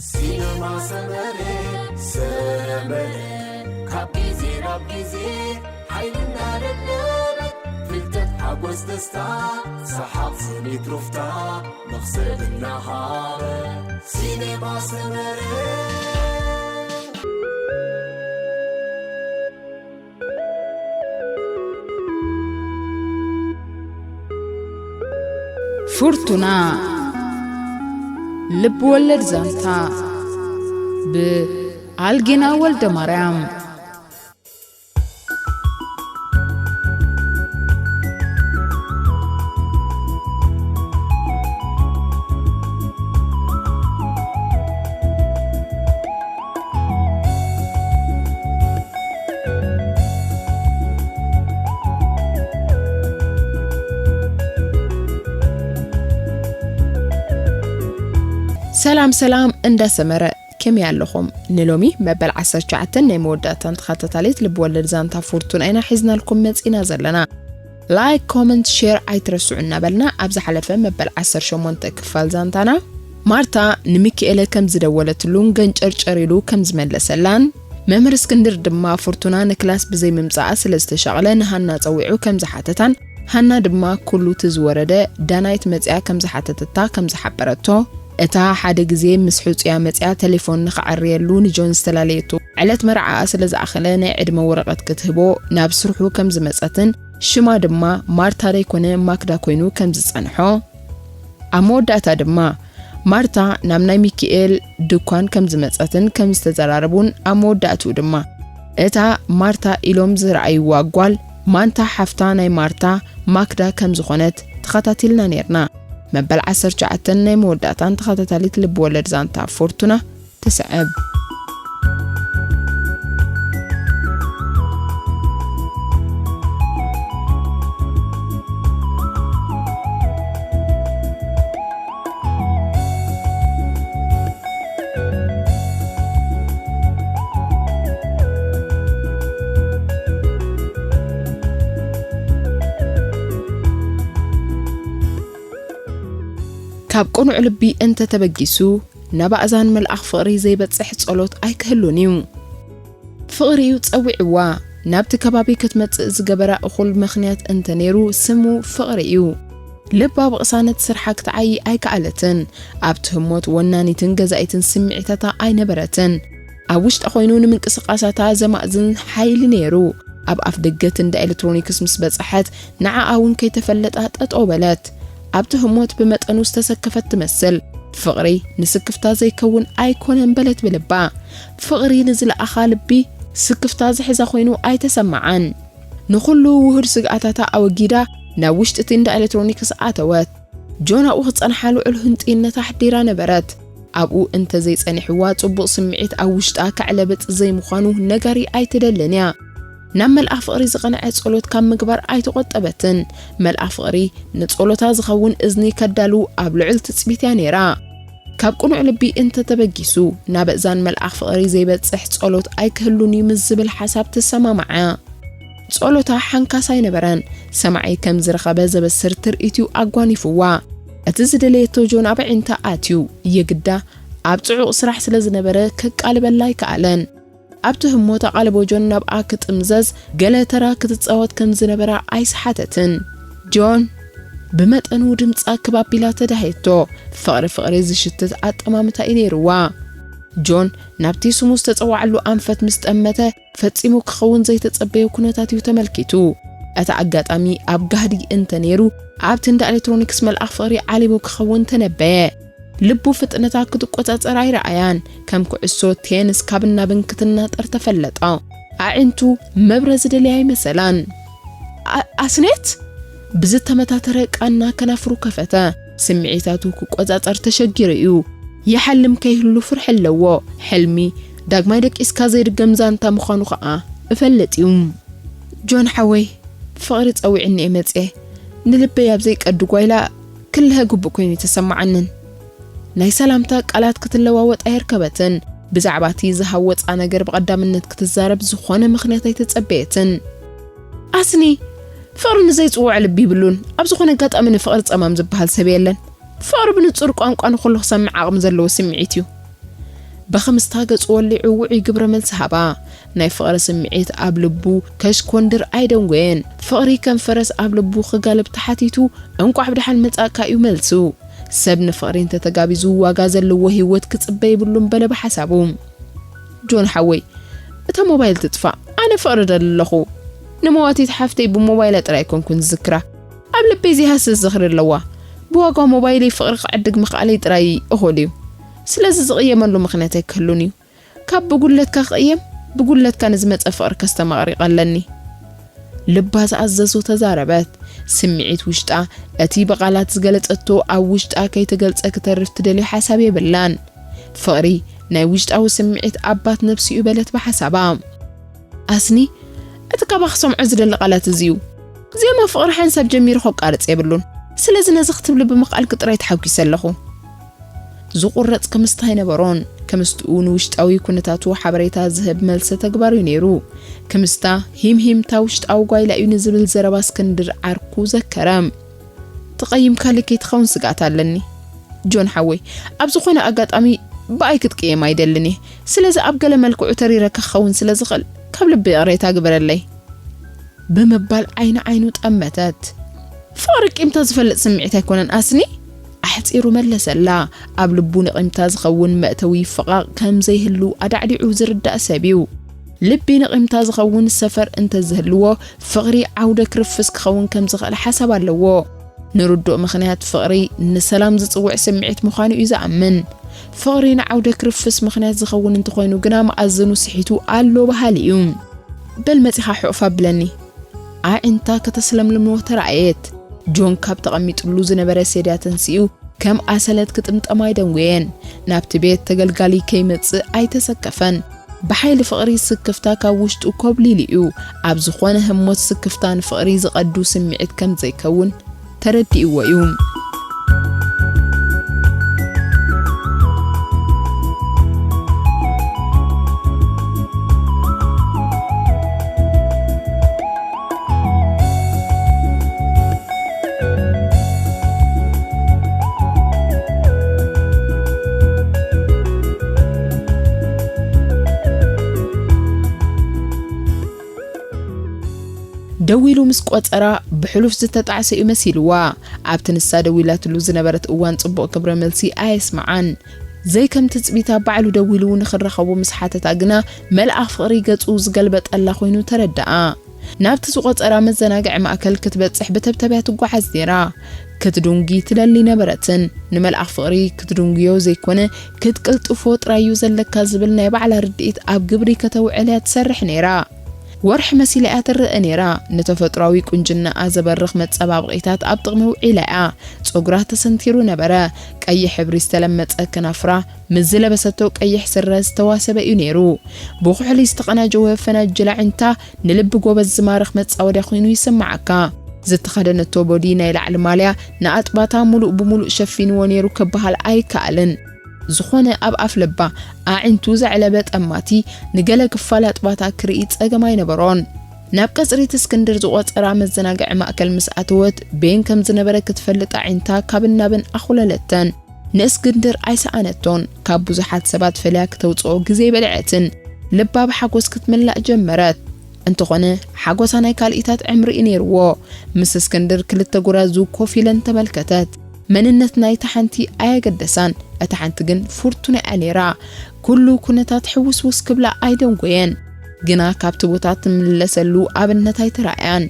ሲነማ ሰመረ፣ ሰመረ፣ ካብ ግዜ ናብ ግዜ ሓይሊ እናደለበ፣ ፍልጠት፣ ሓጎስ፣ ደስታ፣ ሰሓቕ፣ ስኒት፣ ሩፍታ፣ መኽሰብ እናሃበ፣ ሲነማ ሰመረ። ፍርቱና፣ ልብ ወለድ ዛንታ፣ ብኣልጌና ወልደ ማርያም። ሰላም ሰላም፣ እንዳ ሰመረ ከመይ ኣለኹም? ንሎሚ መበል ዓሰርተ ትሽዓተ ናይ መወዳእታን ተኸታታሊት ልብ ወለድ ዛንታ ፍርቱና ኢና ሒዝናልኩም መጺና ዘለና። ላይክ፣ ኮመንት፣ ሼር ኣይትረስዑ እናበልና፣ ኣብ ዝሓለፈ መበል ዓሰርተ ሸሞንተ ክፋል ዛንታና፣ ማርታ ንሚካኤለ ከም ዝደወለትሉን ገንጨርጨር ኢሉ ከም ዝመለሰላን፣ መምህር እስክንድር ድማ ፍርቱና ንክላስ ብዘይ ምምጻኣ ስለ ዝተሻቕለ ንሃና ጸዊዑ ከም ዝሓተታን፣ ሃና ድማ ኩሉ እቲ ዝወረደ ዳናይት መጺኣ ከም ዝሓተተታ ከም ዝሓበረቶ፣ እታ ሓደ ግዜ ምስ ሕጹያ መጺኣ ቴሌፎን ንኽዓርየሉ ንጆን ዝተፈላለየቶ ዕለት መርዓኣ ስለ ዝኣኸለ ናይ ዕድመ ወረቐት ክትህቦ ናብ ስርሑ ከም ዝመጸትን ሽማ ድማ ማርታ ደይኮነ ማክዳ ኮይኑ ከም ዝጸንሖ፣ ኣብ መወዳእታ ድማ ማርታ ናብ ናይ ሚኪኤል ድኳን ከም ዝመጸትን ከም ዝተዘራረቡን ኣብ መወዳእትኡ ድማ እታ ማርታ ኢሎም ዝረኣይዋ ጓል ማንታ ሓፍታ ናይ ማርታ ማክዳ ከም ዝኾነት ተኸታቲልና ኔርና። መበል ዓሰርተ ትሽዓተ ናይ መወዳእታን ተኸታታሊት ልብ ወለድ ዛንታ ፎርቱና ትስዕብ። ካብ ቅኑዕ ልቢ እንተ ተበጊሱ፣ ናብ ኣእዛን መልኣኽ ፍቕሪ ዘይበጽሕ ጸሎት ኣይክህሉን እዩ። ፍቕሪ እዩ ጸዊዕዋ። ናብቲ ከባቢ ክትመጽእ ዝገበራ እኹል ምኽንያት እንተ ነይሩ፣ ስሙ ፍቕሪ እዩ። ልባ ብቕሳነት ስርሓ ክትዓዪ ኣይከኣለትን። ኣብቲ ህሞት ወናኒትን ገዛኢትን ስምዒታታ ኣይነበረትን። ኣብ ውሽጣ ኮይኑ ንምንቅስቓሳታ ዘማእዝን ሓይሊ ነይሩ። ኣብ ኣፍ ደገ እቲ እንዳ ኤሌክትሮኒክስ ምስ በጽሐት፣ ንዓኣ እውን ከይተፈለጣ ጠጠው በለት። ኣብቲ ህሞት ብመጠኑ ዝተሰከፈት ትመስል። ፍቕሪ ንስክፍታ ዘይከውን ኣይኮነን በለት ብልባ። ፍቕሪ ንዝለኣኻ ልቢ ስክፍታ ዝሕዛ ኮይኑ ኣይተሰማዓን። ንኹሉ ውሁድ ስግኣታታ ኣወጊዳ ናብ ውሽጢ እቲ እንዳ ኤሌክትሮኒክስ ኣተወት። ጆን ኣብኡ ክጸንሓ ልዑል ህንጥይነት ኣሕዲራ ነበረት። ኣብኡ እንተ ዘይጸኒሕዋ፣ ጽቡቕ ስምዒት ኣብ ውሽጣ ከዕለብጥ ዘይምዃኑ ነጋሪ ኣይትደልን እያ። ናብ መልኣኽ ፍቕሪ ዝቐንዐ ጸሎት ካብ ምግባር ኣይተቖጠበትን። መልኣኽ ፍቕሪ ንጸሎታ ዝኸውን እዝኒ ከዳሉ ኣብ ልዑል ትጽቢት እያ ነይራ። ካብ ቅኑዕ ልቢ እንተ ተበጊሱ፣ ናብ እዛን መልኣኽ ፍቕሪ ዘይበጽሕ ጸሎት ኣይክህሉን እዩ ምስ ዝብል ሓሳብ ትሰማማዓ። ጸሎታ ሓንካስ ኣይነበረን። ሰማዒ ከም ዝረኸበ ዘበስር ትርኢት እዩ ኣጓኒፍዋ። እቲ ዝደለየቶ ጆን ኣብ ኣዒንታ ኣትዩ፣ የግዳ ኣብ ጽዑቕ ስራሕ ስለ ዝነበረ ከቃልበላ ኣይከኣለን። ኣብቲ ህሞት ኣቓልቦ ጆን ናብኣ ክጥምዘዝ፣ ገለ ተራ ክትጻወት ከም ዝነበራ ኣይሰሓተትን። ጆን፣ ብመጠኑ ድምጻ ክብ ኣቢላ ተዳህየቶ። ፍቕሪ ፍቕሪ ዝሽትት ኣጠማምታ እዩ ነይርዋ። ጆን ናብቲ ስሙ ዝተጸዋዓሉ ኣንፈት ምስ ጠመተ፣ ፈጺሙ ክኸውን ዘይተጸበዮ ኩነታት እዩ ተመልኪቱ። እቲ ኣጋጣሚ ኣብ ጋህዲ እንተ ነይሩ፣ ኣብቲ እንዳ ኤሌክትሮኒክስ መልኣኽ ፍቕሪ ዓሊቡ ክኸውን ተነበየ። ልቡ ፍጥነታ ክትቆጻጸር ኣይረኣያን። ከም ኩዕሶ ቴንስ ካብን ናብን ክትናጠር ተፈለጠ። ኣዒንቱ መብረ ዝደለያ ኣይመሰላን። "ኣ-፣ ኣስኔት?" ብዝተመታተረ ቃና ከናፍሩ ከፈተ። ስምዒታቱ ክቆጻጸር ተሸጊሩ እዩ። ይሓልም ከይህሉ ፍርሒ ኣለዎ። ሕልሚ ዳግማይ ደቂስካ ዘይድገም ዛንታ ምዃኑ ኸኣ እፈልጥ እዩ። "ጆን ሓወይ፣ ፍቕሪ ጸዊዕኒ እየ መጽየ። ንልበይ ኣብ ዘይቀዱ ጓይላ ክልሀ ግቡእ ኮይኑ ኣይተሰማዓንን።" ናይ ሰላምታ ቃላት ክትለዋወጥ ኣየርከበትን። ብዛዕባ እቲ ዝሃወጻ ነገር ብቐዳምነት ክትዛረብ ዝኾነ ምኽንያት ኣይተጸበየትን። "ኣስኒ፣ ፍቕሪ ንዘይጽውዖ ልቢ ይብሉን። ኣብ ዝኾነ ኣጋጣሚ ንፍቕሪ ጸማም ዝበሃል ሰብ የለን። ፍቕሪ ብንጹር ቋንቋ ንኹሉ ክሰምዕ ዓቕሚ ዘለዎ ስምዒት እዩ። ብኽምስታ ገጹ ወሊዑ ውዑይ ግብረ መልሲ ሃባ። ናይ ፍቕሪ ስምዒት ኣብ ልቡ ከሽኮንድር ኣይደንጎየን። ፍቕሪ ከም ፈረስ ኣብ ልቡ ክጋልብ ተሓቲቱ፣ "እንቋዕ ብደሓን መጻእካ" እዩ መልሱ። ሰብ ንፍቕሪ እንተተጋቢዙ ዋጋ ዘለዎ ህይወት ክጽበ የብሉን በለ ብሓሳቡ። ጆን ሓወይ፣ እታ ሞባይል ትጥፋእ፣ ኣነ ፍቕሪ ደሊ ኣለኹ። ንመዋቲት ሓፍተይ ብሞባይላ ጥራይ ኣይኮንኩን ዝዝክራ። ኣብ ልበይ ዘይሃስስ ዝኽሪ ኣለዋ። ብዋጋ ሞባይለይ ፍቕሪ ክዕድግ ምኽኣለይ ጥራይ እኹል እዩ። ስለዚ ዝቕየመሉ ምኽንያት ኣይክህሉን እዩ። ካብ ብጉለትካ ክቕየም፣ ብጉለትካ ንዝመጸ ፍቕሪ ከስተማቕር ይቐለኒ። ልባ ዝኣዘዞ ተዛረበት። ስምዒት ውሽጣ፣ እቲ ብቓላት ዝገለጸቶ ኣብ ውሽጣ ከይተገልጸ ክተርፍ ትደልዮ ሓሳብ የብላን። ፍቕሪ ናይ ውሽጣዊ ስምዒት ኣባት ነብሲ እዩ በለት ብሓሳባ። ኣስኒ፣ እቲ ካባ ክሰምዖ ዝደሊ ቃላት እዚ እዩ። ዜማ ፍቕሪ ሓንሳብ ጀሚሩ ከቋርጽ የብሉን። ስለዚ ነዚ ክትብሊ ብምኽኣልኪ ጥራይ ተሓጒሰ ኣለኹ። ዝቑረጽ ክምስታ ኣይነበሮን። ክምስትኡ ንውሽጣዊ ኩነታቱ ሓበሬታ ዝህብ መልሰ ተግባር እዩ ነይሩ። ክምስታ ሂምሂምታ ውሽጣዊ ጓይላ እዩ ንዝብል ዘረባ እስክንድር ዓርኩ ዘከረ። "ተቐይምካለይ ከይትኸውን ስግኣት ኣለኒ ጆን ሓወይ። ኣብ ዝኾነ ኣጋጣሚ ብኣይ ክትቅየም ኣይደልን እየ። ስለዚ ኣብ ገለ መልክዑ ተሪረካ ክኸውን ስለ ዝኽእል ካብ ልቢ ይቕሬታ ግበረለይ" ብምባል ዓይኒ ዓይኑ ጠመተት። "ፍቕሪ ቂምታ ዝፈልጥ ስምዒት ኣይኮነን ኣስኒ?" ኣሕጺሩ መለሰላ። ኣብ ልቡ ንቂምታ ዝኸውን መእተዊ ይፈቓቕ ከም ዘይህሉ ኣዳዕዲዑ ዝርዳእ ሰብ እዩ። ልቢ ንቂምታ ዝኸውን ሰፈር እንተዝህልዎ፣ ፍቕሪ ዓውደ ክርፍስ ክኸውን ከም ዝኽእል ሓሳብ ኣለዎ። ንርዱእ ምኽንያት፣ ፍቕሪ ንሰላም ዝጽውዕ ስምዒት ምዃኑ እዩ ዝኣምን። ፍቕሪ ንዓውደ ክርፍስ ምኽንያት ዝኸውን እንተኾይኑ ግና፣ መኣዝኑ ስሒቱ ኣሎ በሃሊ እዩ። "በል መጺኻ ሕቑፍ ኣብለኒ።" ኣዒንታ ከተስለምልምዎ ተራእየት። ጆን ካብ ተቐሚጥሉ ዝነበረ ሴድያ ተንሲኡ፣ ከም ኣሰለት ክጥምጠማ ኣይደንጎየን። ናብቲ ቤት ተገልጋሊ ከይመጽእ ኣይተሰከፈን። ብሓይሊ ፍቕሪ ስክፍታ ካብ ውሽጡ ኮብሊሉ እዩ። ኣብ ዝኾነ ህሞት ስክፍታ ንፍቕሪ ዝቐዱ ስምዒት ከም ዘይከውን ተረዲእዎ እዩ። ደዊሉ ምስ ቆጸራ፣ ብሕሉፍ ዝተጣዕሰ እዩ መሲልዋ። ኣብቲ ንሳ ደዊላትሉ ዝነበረት እዋን ጽቡቕ ግብረ መልሲ ኣየስምዓን። ዘይከም ትጽቢታ ባዕሉ ደዊሉ ንኽራኸቡ ምስ ሓተታ ግና፣ መልኣኽ ፍቕሪ ገጹ ዝገልበጠላ ኮይኑ ተረድኣ። ናብቲ ዝቖጸራ መዘናግዒ ማእከል ክትበጽሕ ብተብተብያ ትጓዓዝ ነይራ። ክትድንጉ ትደሊ ነበረትን። ንመልኣኽ ፍቕሪ ክትድንጉዮ ዘይኮነ፣ ክትቅልጥፎ ጥራይ እዩ ዘለካ ዝብል ናይ ባዕላ ርድኢት ኣብ ግብሪ ከተውዕል እያ ትሰርሕ ነይራ። ወርሒ መሲላ እያ ትረአ ነይራ። ንተፈጥሮኣዊ ቁንጅናኣ ዘበርኽ መጸባበቒታት ኣብ ጥቕሚ ውዒላ እያ። ጸጉራ ተሰንቲሩ ነበረ። ቀይሕ ሕብሪ ዝተለመጸ ከናፍራ ምስ ዝለበሰቶ ቀይሕ ስረ ዝተዋሰበ እዩ ነይሩ። ብኩሕሊ ዝተቐናጀወ ፈናጅል ኣዒንታ ንልቢ ጎበዝ ዝማርኽ መጻወድያ ኮይኑ ይስምዓካ። ዝተኸደነቶ ቦዲ ናይ ላዕሊ ማልያ ንኣጥባታ ሙሉእ ብሙሉእ ሸፊንዎ ነይሩ ክበሃል ኣይከኣልን። ዝኾነ ኣብ ኣፍ ልባ ኣዒንቱ ዘዕለበ ጠማቲ ንገለ ክፋል ኣጥባታ ክርኢ ጸገም ኣይነበሮን። ናብ ቀጽሪ እቲ እስክንድር ዝቖጸራ መዘናግዒ ማእከል ምስ ኣተወት፣ ቤን ከም ዝነበረ ክትፈልጥ ኣዒንታ ካብን ናብን ኣኹለለተን። ንእስክንድር ኣይሰኣነቶን። ካብ ብዙሓት ሰባት ፈልያ ክተውጽኦ ግዜ በልዐትን። ልባ ብሓጎስ ክትምላእ ጀመረት። እንተኾነ፣ ሓጎሳ ናይ ካልኢታት ዕምሪ እዩ ነይርዎ። ምስ እስክንድር ክልተ ጎራዙ ኮፍ ኢለን ተመልከተት። መንነት ናይታ ሓንቲ ኣየገደሳን፣ እታ ሓንቲ ግን ፍርቱና እያ ነይራ። ኩሉ ኩነታት ሕውስውስ ክብላ ኣይደንጎየን። ግና ካብቲ ቦታ ትምለሰሉ ኣብነት ኣይተራእያን።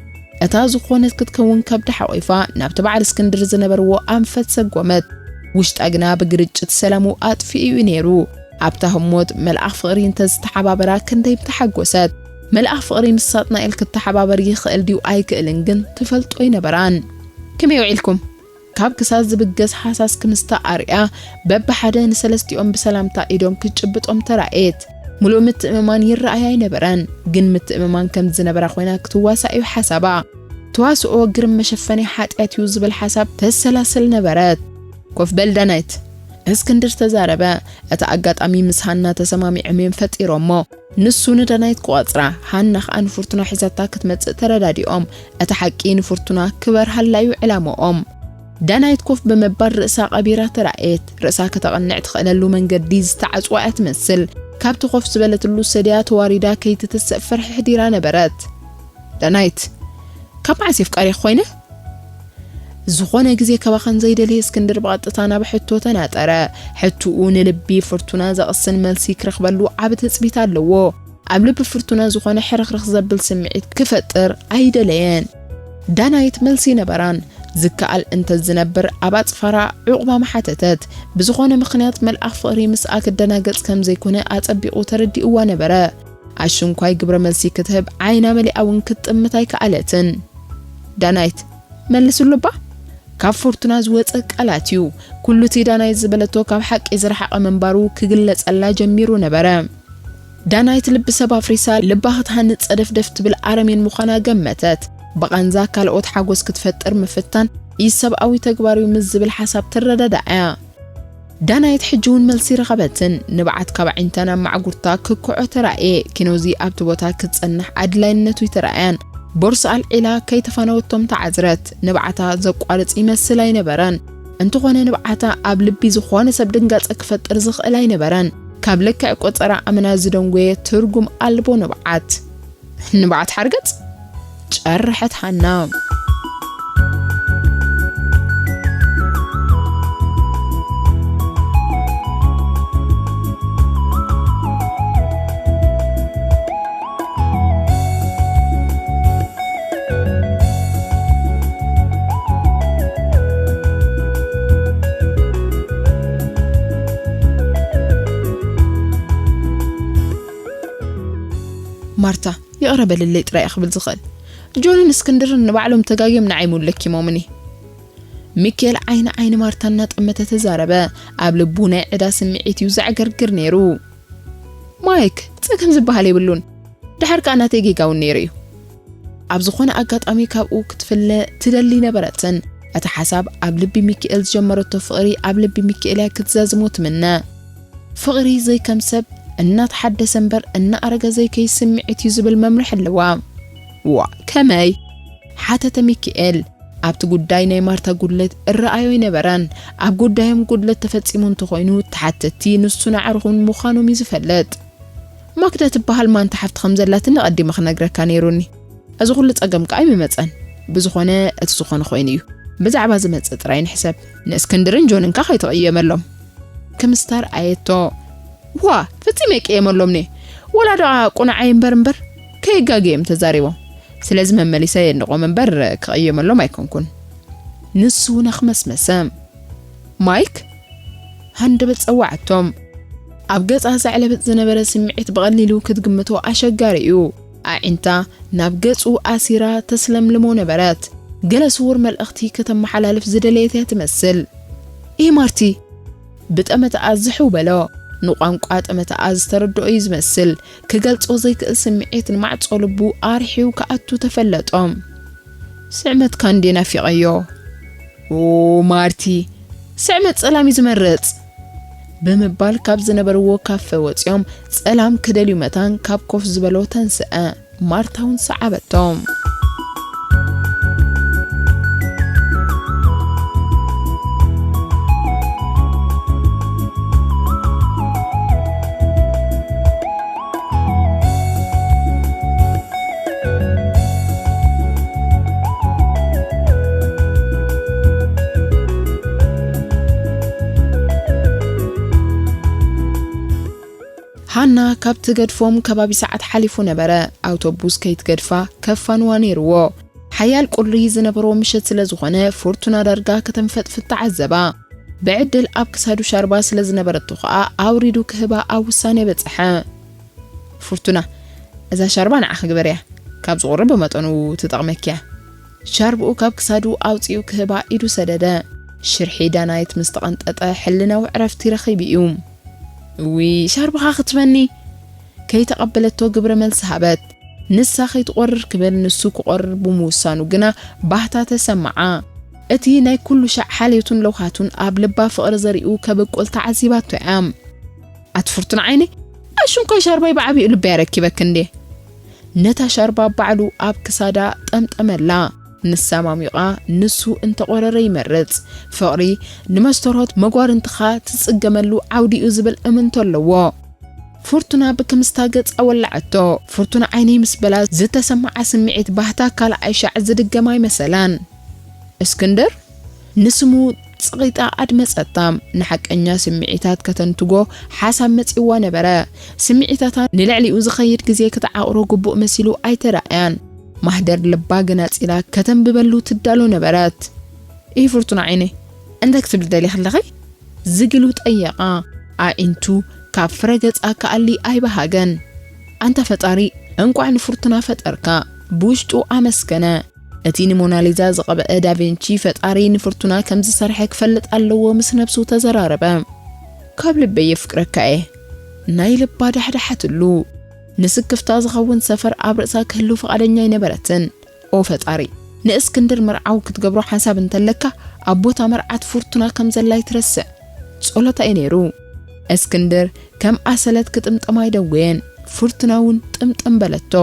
እታ ዝኾነት ክትከውን ከብዳ ሓቒፋ ናብቲ በዓል እስክንድር ዝነበርዎ ኣንፈት ሰጎመት። ውሽጣ ግና ብግርጭት ሰላሙ ኣጥፊኡ እዩ ነይሩ። ኣብታ ህሞት መልኣኽ ፍቕሪ እንተዝተሓባበራ ክንደይ ምተሓጎሰት። መልኣኽ ፍቕሪ ምስ ሳጥናኤል ክተሓባበር ይኽእል ድዩ ኣይክእልን ግን ትፈልጦ ኣይነበራን። ከመይ ውዒልኩም? ካብ ክሳድ ዝብገስ ሃሳስ ክምስታ ኣርእያ፣ በብሓደ ንሰለስቲኦም ብሰላምታ ኢዶም ክትጭብጦም ተራእየት። ሙሉእ ምትእምማን ይረኣያ ኣይነበረን፣ ግን ምትእምማን ከም ዝነበራ ኮይና ክትዋሳእ እዩ ሓሳባ። ተዋስኦ ግርም መሸፈኒ ሓጢኣት እዩ ዝብል ሓሳብ ተሰላስል ነበረት። "ኮፍ በል ዳናይት!" እስክንድር ተዛረበ። እቲ ኣጋጣሚ ምስ ሃና ተሰማሚዖም እዮም ፈጢሮሞ። ንሱ ንዳናይት ክቆጽራ፣ ሃና ከኣ ንፍርቱና ሒዛታ ክትመጽእ ተረዳዲኦም። እቲ ሓቂ ንፍርቱና ክበርሃላ እዩ ዕላምኦም። ዳናይት ኮፍ ብምባል ርእሳ ቀቢራ ተራእየት። ርእሳ ከተቐንዕ ትኽእለሉ መንገዲ ዝተዓጽዋ እያ ትመስል። ካብቲ ኮፍ ዝበለትሉ ሰድያ ተዋሪዳ ከይትትስእ ፍርሒ ኣሕዲራ ነበረት። ዳናይት፣ ካብ መዓስ ኣፍቃሪኺ ኮይነ? ዝኾነ ግዜ ከባኸን ዘይደለየ እስክንድር ብቐጥታ ናብ ሕቶ ተናጠረ። ሕቶኡ ንልቢ ፍርቱና ዘቕስን መልሲ ክረኽበሉ ዓቢ ትጽቢት ኣለዎ። ኣብ ልቢ ፍርቱና ዝኾነ ሕርኽርኽ ዘብል ስምዒት ክፈጥር ኣይደለየን። ዳናይት መልሲ ነበራን። ዝከኣል እንተ ዝነብር ኣብ ኣጽፋራ ዕቑባ ምሓተተት። ብዝኾነ ምኽንያት መልኣኽ ፍቕሪ ምስኣ ክደናገጽ ከም ዘይኮነ ኣጸቢቑ ተረዲእዋ ነበረ። ኣሽንኳይ ግብረ መልሲ ክትህብ ዓይና መሊኣ እውን ክትጥምት ኣይከኣለትን። ዳናይት፣ መልስሉ እባ። ካብ ፍርቱና ዝወጸ ቃላት እዩ። ኩሉ እቲ ዳናይት ዝበለቶ ካብ ሓቂ ዝረሓቐ ምንባሩ ክግለጸላ ጀሚሩ ነበረ። ዳናይት ልቢ ሰብ ኣፍሪሳ ልባ ክትሃንጽ ጸደፍደፍ ትብል ኣረሜን ምዃና ገመተት። ብቓንዛ ካልኦት ሓጎስ ክትፈጥር ምፍታን ኢሰብኣዊ ተግባር እዩ ምስ ዝብል ሓሳብ ትረዳዳእ እያ። ዳናይት ሕጂ እውን መልሲ ረኸበትን። ንብዓት ካብ ኣዒንታ ናብ ማዕጉርታ ክክዖ ተራእየ። ኪኖዚ ኣብቲ ቦታ ክጸንሕ ኣድላይነቱ ይተራእያን። ቦርሳ ኣልዒላ ከይተፋነወቶም ተዓዝረት። ንብዓታ ዘቋርጽ ይመስል ኣይነበረን። እንተኾነ ንብዓታ ኣብ ልቢ ዝኾነ ሰብ ድንጋጸ ክፈጥር ዝኽእል ኣይነበረን። ካብ ልክዕ ቆጸራ ኣመና ዝደንጎየ ትርጉም ኣልቦ ንብዓት። ንብዓት ሓርገጽ? ጨርሐት ሃና። ማርታ፣ ይቕረ በልለይ ጥራይ እየ ክብል ዝኽእል። ጆንን እስክንድርን ንባዕሎም ተጋግዮም ንዓይ ምውለኪሞምኒ። ሚካኤል ዓይኒ ዓይኒ ማርታ እናጠመተ ተዛረበ። ኣብ ልቡ ናይ ዕዳ ስምዒት እዩ ዘዕገርግር ነይሩ። ማይክ፣ ጸገም ዝበሃል የብሉን። ድሓር ከኣ ናተይ ጌጋ እውን ነይሩ እዩ። ኣብ ዝኾነ ኣጋጣሚ ካብኡ ክትፍለ ትደሊ ነበረትን። እቲ ሓሳብ ኣብ ልቢ ሚካኤል ዝጀመረቶ ፍቕሪ ኣብ ልቢ ሚካኤል እያ ክትዛዝሞ ትምነ። ፍቕሪ ዘይከም ሰብ እናተሓደሰ እምበር እናኣረገ ዘይከይ ስምዒት እዩ ዝብል መምርሒ ኣለዋ። ዋ፣ ከመይ? ሓተተ ሚካኤል። ኣብቲ ጉዳይ ናይ ማርታ ጉድለት እረኣዮ ኣይነበረን። ኣብ ጉዳዮም ጉድለት ተፈጺሙ እንተኾይኑ፣ ተሓተቲ ንሱን ኣዕሩኹን ምዃኖም እዩ ዝፈልጥ። ማክዳ ትበሃል ማንታ ሓፍቲ ከም ዘላትኒ ኣቐዲመ ክነግረካ ነይሩኒ። እዚ ኩሉ ጸገም ከኣ ኣይምመጸን። ብዝኾነ፣ እቲ ዝኾነ ኮይኑ እዩ። ብዛዕባ ዝመጽእ ጥራይ ንሕሰብ። ንእስክንድርን ጆንን ከኣ ከይትቕየመሎም። ክምስታር ኣየቶ። ዋ፣ ፈጺመ ኣይቅየመሎምኒ። ወላ ደኣ ቁኑዓይ እምበር እምበር፣ ከየጋግዮም ተዛሪቦም። ስለዚ መመሊሰ የድንቖም እምበር፣ ክቕየመሎም ኣይኮንኩን። ንሱ እውን ኣኽመስመሰ። ማይክ? ሃንደበት ጸዋዓቶም። ኣብ ገጻ ዘዕለበት ዝነበረ ስምዒት ብቐሊሉ ክትግምቶ ኣሸጋሪ እዩ። ኣዒንታ ናብ ገጹ ኣሲራ ተስለምልሞ ነበረት። ገለ ስዉር መልእኽቲ ከተመሓላልፍ ዝደለየት እያ ትመስል። "ኤ ማርቲ!" ብጠመተኣ ዝሕው በሎ። ንቋንቋ ጠመተኣ ዝተረድኦ እዩ ዝመስል። ክገልጾ ዘይክእል ስምዒት ንማዕጾ ልቡ ኣርሒው ክኣቱ ተፈለጦ። "ስዕመትካ እንዴ ናፊቐዮ?" "ኦ ማርቲ፣ ስዕመት ጸላም እዩ ዝመርጽ!" ብምባል ካብ ዝነበርዎ ካፈ ወጺኦም ጸላም ክደልዩ መታን ካብ ኮፍ ዝበሎ ተንስአ። ማርታ እውን ሰዓበቶም። ሃና ካብ ትገድፎም ከባቢ ሰዓት ሓሊፉ ነበረ። ኣውቶቡስ ከይትገድፋ ከፋንዋ ነይርዎ። ሓያል ቁሪ ዝነበሮ ምሸት ስለ ዝኾነ፣ ፎርቱና ዳርጋ ከተንፈጥፍጥ ተዓዘባ። ብዕድል ኣብ ክሳዱ ሻርባ ስለ ዝነበረቶ ኸኣ፣ ኣውሪዱ ክህባ ኣብ ውሳኔ በጽሐ። "ፎርቱና፣ እዛ ሻርባ ንዓኺ ግበርያ። ካብ ዝቑሪ ብመጠኑ ትጠቕመኪያ።" ሻርብኡ ካብ ክሳዱ ኣውጺኡ ክህባ ኢዱ ሰደደ። ሽርሒ ዳናይት ምስ ተቐንጠጠ፣ ሕልናዊ ዕረፍቲ ረኺቡ እዩ። "እዊ፣ ሻርብኻ ክትበኒ?" ከይተቐበለቶ ግብረ መልሲ ሃበት። ንሳ ከይትቖርር ክብል ንሱ ክቖርር ብምውሳኑ ግና ባህታ ተሰምዓ። እቲ ናይ ኩሉ ሻዕ ሓልዮቱን ለውሃቱን ኣብ ልባ ፍቕሪ ዘሪኡ ከብቁል ተዓዚባቶ እያ። "ኣቲ ፍርቱና ዓይነይ፣ ኣሽንኳይ ሻርባይ ብዓቢኡ ልበይ ኣረኪበኪ እንዴ?" ነታ ሻርባ ባዕሉ ኣብ ክሳዳ ጠምጠመላ። ንሳ ማሚቓ፣ ንሱ እንተቖረረ ይመርጽ። ፍቕሪ ንመስተርሆት መጓርንትኻ ትጽገመሉ ዓውዲ እዩ ዝብል እምንቶ ኣለዎ። ፍርቱና ብክምስታ ገጻ ወላዐቶ። ፍርቱና ዓይነይ ምስ በላ ዝተሰማዓ ስምዒት ባህታ ካልኣይ ሻዕ ዝድገም ኣይመሰላን። እስክንድር ንስሙ ጽቒጣ ኣድመጸታ። ንሓቀኛ ስምዒታት ከተንትጎ ሓሳብ መጺዋ ነበረ። ስምዒታታ ንልዕሊኡ ዝኸይድ ግዜ ክትዓቕሮ ግቡእ መሲሉ ኣይተራእያን። ማህደር ልባ ገናጺላ ከተንብበሉ ትዳሎ ነበረት። "እይ ፍርቱና ዓይነይ፣ እንታይ ክትብሊ ደሊኺ ኣለኺ?" ዝግሉ ጠየቓ። ኣዒንቱ ካብ ፍረ ገጻ ክኣሊ ኣይበሃገን። "ኣንታ ፈጣሪ፣ እንቋዕ ንፍርቱና ፈጠርካ!" ብውሽጡ ኣመስገነ። እቲ ንሞናሊዛ ዝቐብአ ዳቪንቺ ፈጣሪ ንፍርቱና ከም ዝሰርሐ ክፈልጥ ኣለዎ ምስ ነብሱ ተዘራረበ። "ካብ ልበይ የፍቅረካ እየ!" ናይ ልባ ዳሕዳሓትሉ። ንስክፍታ ዝኸውን ሰፈር ኣብ ርእሳ ክህሉ ፍቓደኛ ኣይነበረትን። "ኦ ፈጣሪ፣ ንእስክንድር መርዓዊ ክትገብሮ ሓንሳብ እንተለካ፣ ኣብ ቦታ መርዓት ፍርቱና ከም ዘላ ኣይትረስዕ። ጸሎታ እዩ ነይሩ።" እስክንድር ከም ኣሰለት ክጥምጠም ኣይደወየን። ፍርቱና እውን ጥምጥም በለቶ።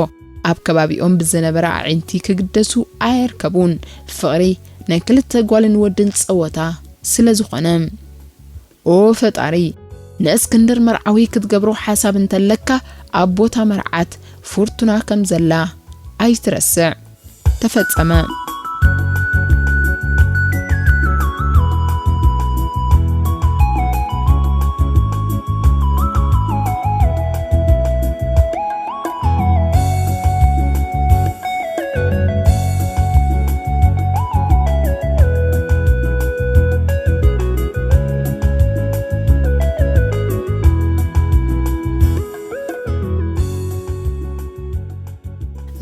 ኣብ ከባቢኦም ብዝነበረ ኣዒንቲ ክግደሱ ኣየርከቡን። ፍቕሪ ናይ ክልተ ጓልን ወድን ጸወታ ስለ ዝኾነ። "ኦ ፈጣሪ፣ ንእስክንድር መርዓዊ ክትገብሮ ሓሳብ እንተለካ፣ ኣብ ቦታ መርዓት ፍርቱና ከም ዘላ ኣይትረስዕ።" ተፈጸመ።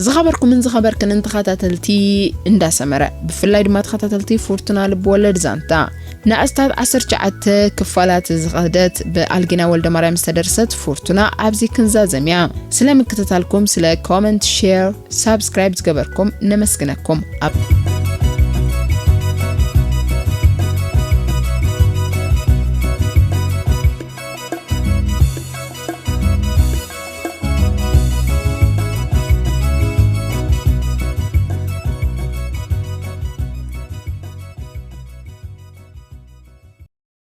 ዝኸበርኩምን ዝኸበርክንን ተኸታተልቲ እንዳሰመረ፣ ብፍላይ ድማ ተኸታተልቲ ፍርቱና ልብወለድ ዛንታ፣ ንኣስታት ዓሰርተ ትሽዓተ ክፋላት ዝኸደት ብኣልጊና ወልደ ማርያም ዝተደርሰት ፍርቱና ኣብዚ ክንዛዘም እያ። ስለ ምክትታልኩም፣ ስለ ኮመንት፣ ሼር፣ ሳብስክራይብ ዝገበርኩም ነመስግነኩም። ኣብ